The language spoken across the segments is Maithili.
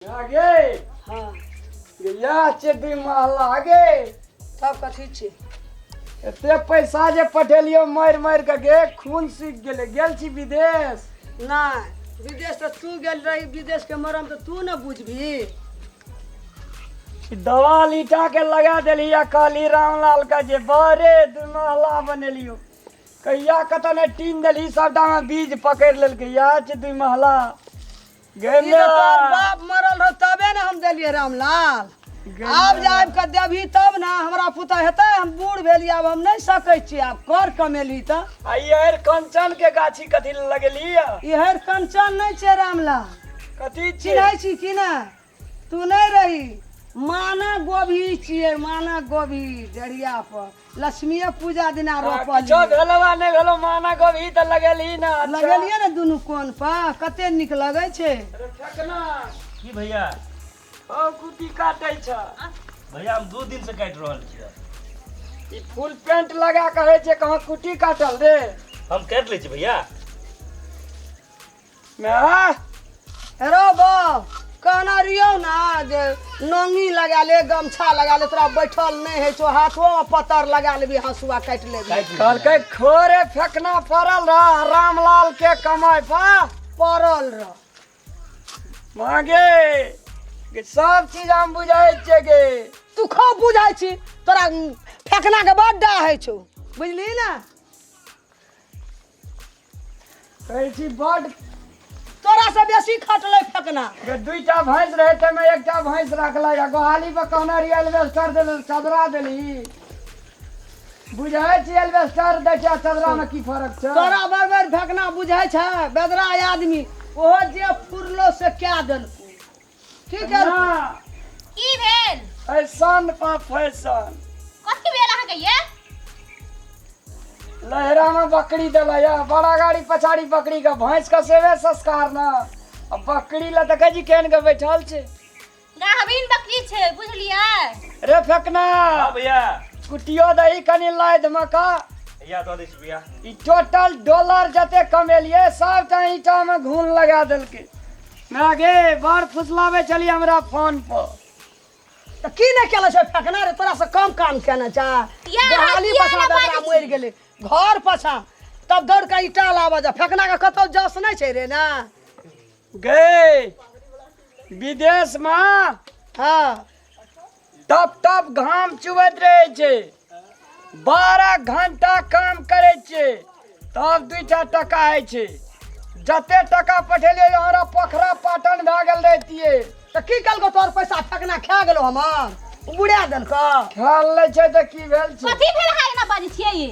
आगे। हाँ। इएह छै दुइ महला आगे। तब कथी छै? एते पैसा जे पठेलियो मरि मरि के गे खून सूखि गेलै। गेल छी विदेश? नहि, विदेश तऽ तू गेल रही। विदेश के मरम तऽ तू ने बुझबही। ई दवा ईटा के लगा देली आ कहली रामलाल के जे बड़े दुइ महला बनेलियो, कहिया कतऽ ने टीन देली, सबटा में बीज पकड़ि लेलकै। इएह छै दुइ महला। ई तऽ तोहर बाप मरल रहो तबे ने हम देलियै रामलाल। आब जे आबि कऽ देबही तब ने हमरा पुतह हेतै। हम बूढ़ भेलियै, आब हम नहि सकै छियै। आब कर कमेलही तऽ। आ ई हर कंचन के गाछी कथी लए लगेली? ई हर कंचन नहि छै रामलाल। कथी छै? चिन्है छी कि नहि? तू नहि रही। माना गोभी छियै, माना गोभी। डरिया पर लक्ष्मीए पूजा दिना रोपल। किछो भेलो वा नहि भेलो, माना गोभी तऽ लगेलही ने। अच्छा। लगेलियै ने दुनू कोन पर, कते नीक लगै छै। अरे फेकना। की भैया? ओ कुटी काटै छ? भैया, हम 2 दिन से काटि रहल छियै। ई फुल पेंट लगा के होइ छै कहाँ कुटी काटल रे? हम काटि लै छी भैया। माय। हेरो बाप, कहना रहियौ ना जे नोंगी लगा ले, गमछा लगा ले, तोरा बैठल नहि होइ छौ। हाथो में पतर लगा लेबी, हंसुआ काटि लेबी। काटि लेबै। कहलकै खोरे फेकना पड़ल रह रामलाल के कमाइ पर पड़ल रह। मागे गे, सब चीज हम बुझै छियै गे। तू खूब बुझै छी, तोरा फेकना के बड्ड डाह होइ छौ, बुझली ने? कहै छी बड तोरा से बेसी खटलै फेकना। गे, दुईटा भैंस रहे ताहिमे एकटा भैंस रखलै आ गोहाली पर कहने रही एल्वेस्टर देल चदरा देली। बुझै छी एल्वेस्टर दै छै आ चदरा मे की फर्क छै? तोरा बड़ बड़ फेकना बुझै छै, बेदरा आदमी ओहो जे फुरलो से क्या देलको। ठीक है। ना। की भेल? फैशन पर फैशन। कथी भेल अहाँके ये? लहरा में बकरी देला या बड़ा गाड़ी पछाड़ी बकरी के, भैंस के सेवे संस्कार न आ बकरी ला देखै छी केहन के बैठल छै। गाहबीन बकरी छै, बुझलियै? रे फेकना। हाँ भैया। कुटियो दही कनि लाद मका। भैया, दऽ दै छी भैया। ई टोटल डॉलर जते कमेलियै सबटा ईटा में घून लगा देलकै। ना गे, बड़ फुसलाबै छलियै हमरा फोन पर। तऽ की नहि केले छै फेकना रे? तोरा से कम काम केने छै? या अहाँ बहाली किया पछा ने बेदरा बाजै छी? मरि गेलै घर पछा, तब दौड़ के ईटा लाबऽ जा। फेकना के कतौ जस नहि छै रे ने। गे, विदेश में हाँ। टप टप घाम चुबैत रहै छै, 12 घंटा काम करै छियै तब 2टा टका होइ छै। जते टका पठेलियै हमरा पोखरा पाटन भए गेल रहितियै। तऽ की केलको तोहर पैसा फेकना? खा गेलो हमर? ओ बुढ़ा देलको? खायल नहि छै तऽ की भेल छै? कथी भेल अहाँ एना बाजै छियै? ई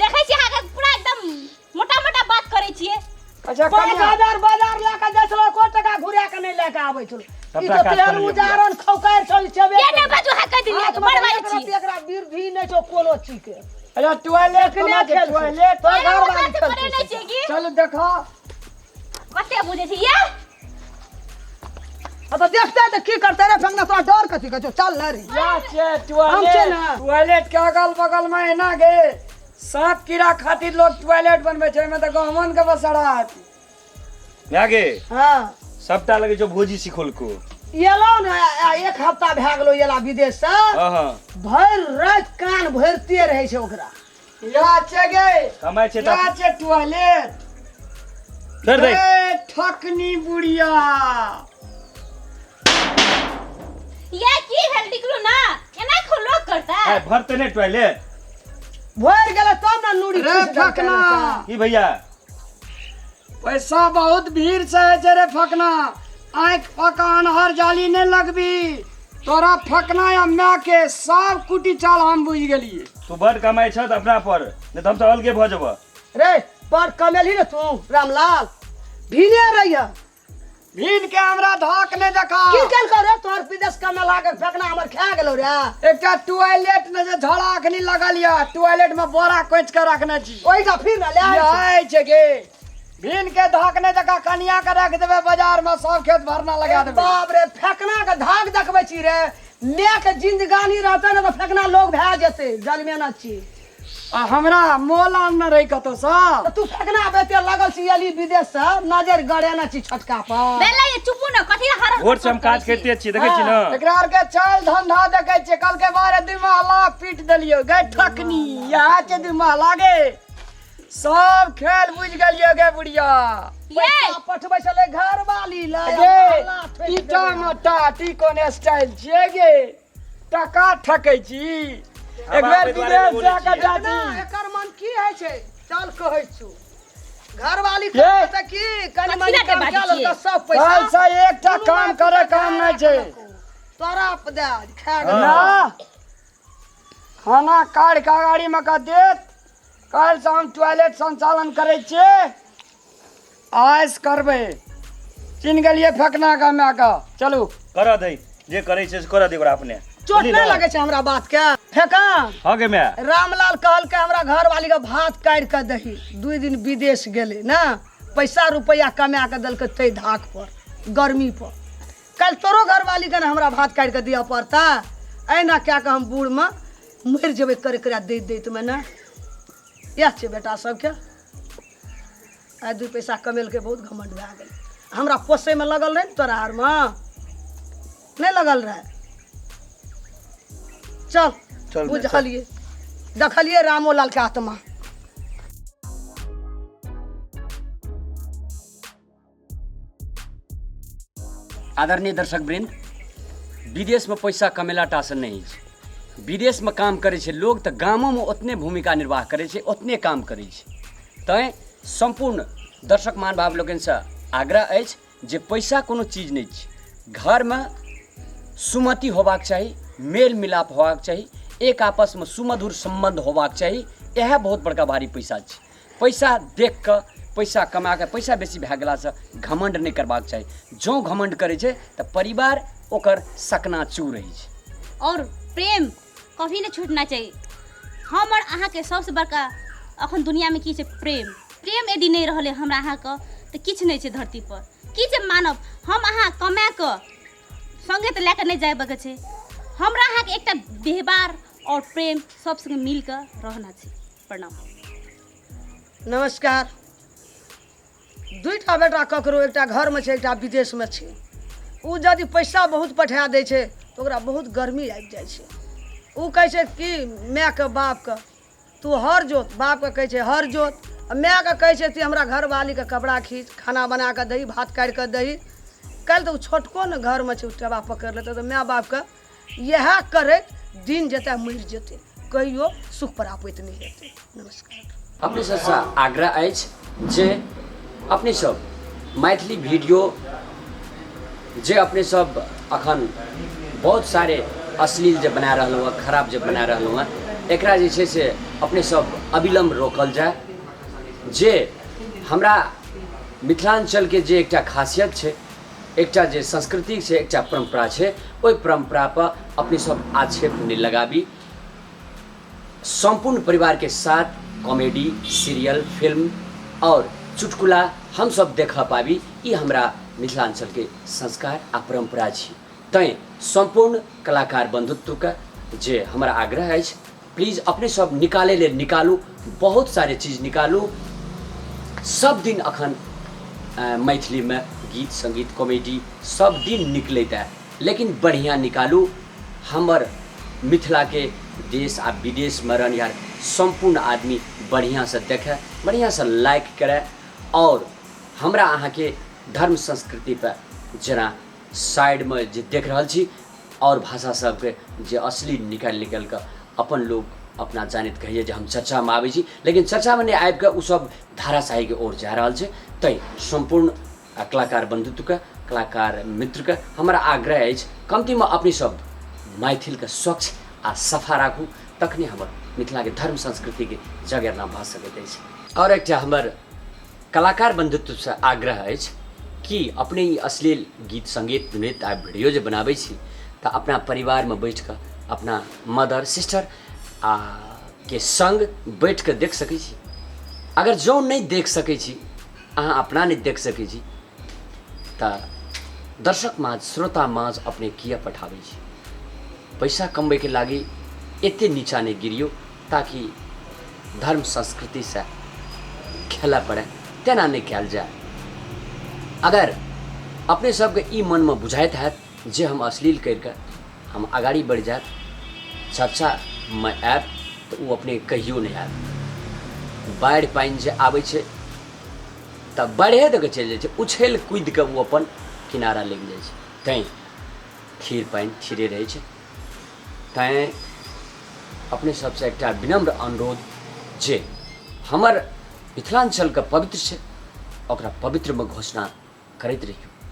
देखै छियै अहाँके पूरा एकदम मोटा मोटा बात करै छियै। अच्छा। पाँच कनिया हजार बाजार लए कऽ जाइ छलो, एको टका घुरा कऽ नहि लए कऽ आबै छलो। ई सबटा तऽ काज तेहन कऽ लेलियै। उजारन खौकारि छौ, ई छेबे के नहि करै। बाजू अहाँ, कहि दिलियै हाथमे बड़ तऽ बाजै एक छी। रत्ती एकरा वृद्धि नहि छौ कोनो चीज के। अच्छा, टॉयलेट एखने कोना छै? खेल छै। टॉयलेट तोहर एना घरवाली बात खेलतौ करै नहि से। छियै की? चलू देखो। कते बुझै छी ये? आ तऽ देखते तऽ की करतै रे फेकना? तोरा डर कथी के छौ? चल ने रे। या छै हम छै टॉयलेट ने। टॉयलेट के अगल बगल में एना गे सांप कीड़ा खातिर लोग टॉयलेट बनबै छै, ओहिमे तऽ गहुमन के बसरा हेतै। भए गे। हाँ। सबटा लगै छौ भोजी सिखौलको। एलौ ने, एक हफ्ता भए गेलौ एला विदेश से। हाँ हाँ। भरि राति कान भरिते रहै छै ओकरा। या छै गे। कमाइ छै या तऽ छै टॉयलेट। फेर देख। ए ठकनी बुढ़िया। ये की भेल? निकलू ना, एना खो लोक करता। आइ भरते नहि टॉयलेट? भरि गेलै तब ने नूरी रे ठुसि देलकै। फकना। की भैया? पैसा बहुत भीड़ से होइ छै रे फकना। आँखि पका अनहर जाली नहि लगबी। तोरा फकना या माय के सब कुटी चाल हम बुझि गेलियै। तू बड कमाइ छह तऽ अपना पर, नहि तऽ हम तऽ अलगे भऽ जेबह। रे, बड़ कमेलही ने तू रामलाल? भीने रहिय। भीन के हमरा धाक नहि देखा। की केलकौ रे तोहर विदेश कमेला के फेकना? हमर खा गेलौ रे? एकटा टॉयलेट ने जे झड़ा अखनी लगल यऽ, टॉयलेट में बोरा कोचि के रखने छी। ओहिठाम फिर ने ले आयल छी। यही छै गे। भीन के धाक नहि देखा, कनिया के रख देबै बाजार में, सब खेत भरना लगा देबै। बाप रे, फेकना के धाक देखबै छी रे। माय के जिंदगानी रहतै ने तऽ फेकना लोग भए जेतै। जलमेना छी। आ हमरा मोल आनने रही कतौसँ। तऽ तू फेकना बेते लगल छी एली विदेश से नजर गड़ेने छी छोटका पर। भेलै ये, चुपू ने, कथी लए हर हर भोर से हम करै काज छी? करिते छियै, देखै छी ने। एकरा आर के चाल धंधा देखै छियै। कहलकै बारे दू महला पीट देलियौ गे ठकनी, इएह छै दू महला गे। सब खेल बुझि गेलियौ गे बुढ़िया। ये पैसा पठबै छलै घरवाली लए गे महला ठोकि ईटा देबै। मोटा टी कोन स्टाइल छियै गे, टका ठकै छी। एक बेर बाप दुआरे विदेश लगौने जा कऽ छियै। चाची ना, एकर मन की होइ छै चल कहै छु। घरवाली ये। कहतै की कनि कथी मनि लए के काम बाजै कए लेलकै छियै? सब पैसा काल्हि से एकटा दुनू काम माय करे पुत काम नहि छै। तोरा दए खा गेल। ना खाना काढ़ि कऽ अगाड़ीमे कऽ देत। काल्हिसँ हम टॉयलेट संचालन करै छियै, आइस करबै। चिन्ह गेलियै फेकना के मायके। चलू करऽ दै, जे करै छै से करऽ दे ओकरा अपने। चोट बुझली नहि ने? लगै छै हमरा बात के फेका? हँ गे माय। रामलाल कहलकै हमरा घरवाली के भात काटि कऽ दही, 2 दिन विदेश गेलै ने, पैसा रुपैआ कमा कऽ देलकै तै धाक पर गर्मी पर। काल्हि तोरो घरवाली के ने हमरा भात काटि कऽ दिअ पड़तै। एहिना कए कऽ हम बूढ़मे मरि जेबै करे करे दैत दैतमे ने। इएह छै बेटा सबके। आइ 2 पैसा कमेलकै बहुत घमण्ड भए गेलै। हमरा पोसैमे लगल रहै ने, तोरा आरमे नहि लगल रहै। चल चल बे, बुझलियै देखलियै रामोलाल के आत्मा। आदरणीय दर्शक वृंद, विदेशमे पैसा कमेला टा से नहि छै। विदेशमे काम करै छै लोग तऽ गामोमे ओतने भूमिका निर्वाह करै छै, ओतने काम करै छै। तैँ सम्पूर्ण दर्शक महानुभाव लोकनिसँ आग्रह अछि जे पैसा कोनो चीज नहि छै। घरमे सुमति होबाक चाही, मेल मिलाप होबाक चाही, एक आपसमे सुमधुर सम्बन्ध होबाक चाही। इएह बहुत बड़का भारी पैसा छै। पैसा देख कऽ पैसा कमा कऽ पैसा बेसी भए गेलासँ घमण्ड नहि करबाक चाही। जँ घमण्ड करै छै तऽ परिवार ओकर सकनाचूर रहै छै। और प्रेम कभी नहीं छूटना चाहिए। हम और अहाँके सबसँ बड़का अखन दुनियामे की छै? प्रेम। प्रेम यदि नहि रहलै हमरा अहाँके तऽ किछु नहि छै धरती पर। की छै मानव? हम अहाँ कमा कऽ सङ्गे तऽ लए कऽ नहि जाबऽके छै। हमरा अहाँके एकटा व्यवहार और प्रेम सब सङ्गे मिल कऽ रहना छै। प्रणाम। नमस्कार। 2टा बेटा ककरो, एकटा घरमे छै, एकटा विदेशमे छै। ओ यदि पैसा बहुत पठा दै छै तऽ ओकरा बहुत गर्मी आबि जाइ छै। ओ कहै छै कि मायके बापके तू हर जोत, बापके कहै छै हर जोत, आ मायके कहै छै कि हमरा घरवालीके कपड़ा खींच, खाना बना कऽ दही, भात काटि कऽ दही। काल्हि तऽ ओ छोटको ने घरमे छै, ओ टेबा पकड़ि लेतै तऽ माय बापके इएह करैत दिन जेतै, मरि जेतै, कहियो सुख प्राप्त नहि हेतै। नमस्कार। अपने सबसँ आग्रह अछि जे अपने सब मैथिली वीडियो जे अपने सब अखन बहुत सारे अश्लील जे बना रहलहुँ हँ, खराब जे बना रहलहुँ हँ, एकरा जे छै से अपने सब अविलम्ब रोकल जाय। जे हमरा मिथिलाञ्चलके जे एकटा खासियत छै, एकटा जे संस्कृति छै, एकटा परम्परा छै, ओहि परम्परा पर अपने सब आक्षेप नहि लगाबी। सम्पूर्ण परिवारके साथ कॉमेडी सीरियल फिल्म और चुटकुला हमसब देख पाबी, ई हमरा मिथिलाञ्चलके संस्कार आ परम्परा छी। तैँ सम्पूर्ण कलाकार बन्धुत्वके जे हमर आग्रह अछि, प्लीज अपने सब निकालै लेल निकालू, बहुत सारे चीज निकालू। सब दिन अखन मैथिलीमे गीत सङ्गीत कॉमेडी सब दिन निकलैत है, लेकिन बढ़िआँ निकालू। हमर मिथिलाके देश आ विदेशमे रहनिहार सम्पूर्ण आदमी बढ़िआँसँ देखै, बढ़िआँसँ लाइक करै और हमरा अहाँके धर्म संस्कृतिपर जेना साइडमे जे देख रहल छी और भाषा सबके जे असली निकालि निकालि कऽ अपन लोक अपना जानैत कहैए जे हम चर्चामे आबै छी, लेकिन चर्चामे नहि आबि कऽ ओसब धाराशाहीके ओर जा रहल छै। तैँ सम्पूर्ण कलाकार बन्धुत्वके, कलाकार मित्रके हमर आग्रह अछि कम्तीमे अपने सब मैथिलके स्वच्छ आ सफा राखू, तखने हमर मिथिलाके धर्म संस्कृतिके जगेरना भऽ सकैत अछि। आओर एकटा हमर कलाकार बन्धुत्वसँ आग्रह अछि कि अपने ई अश्लील गीत सङ्गीत नृत्य आ वीडियो जे बनाबै छी तऽ अपना परिवारमे बैठि कऽ अपना मदर सिस्टर आ के सङ्ग बैठि कऽ देख सकै छी। अगर जँ नहि देख सकै छी, अहाँ अपना नहि देख सकै छी तऽ दर्शक माझ श्रोता माझ अपने किया पठाबै छी? पैसा कमबैके लागि एते नीचा नहि गिरियौ ताकि धर्म संस्कृतिसँ खेलऽ पड़ै तेना नहि कयल जाय। अगर अपने सबके ई मनमे बुझाइत हैत जे हम अश्लील करिके हम अगाड़ी बढ़ि जायब, चर्चामे आयब, तऽ ओ अपने कहियो नहि आयब। बाढ़ि पानि जे आबै छै तऽ बाढ़िए दऽ कऽ चलि जाइ छै, उछलि कूदि कऽ ओ अपन किनारा लागि जाइ छै। तैँ थिर पानि थिरे रहै छै। तैँ अपने सबसँ एकटा विनम्र अनुरोध जे हमर मिथिलाञ्चलके पवित्र छै, ओकरा पवित्रमे घोषणा करैत रहियौ।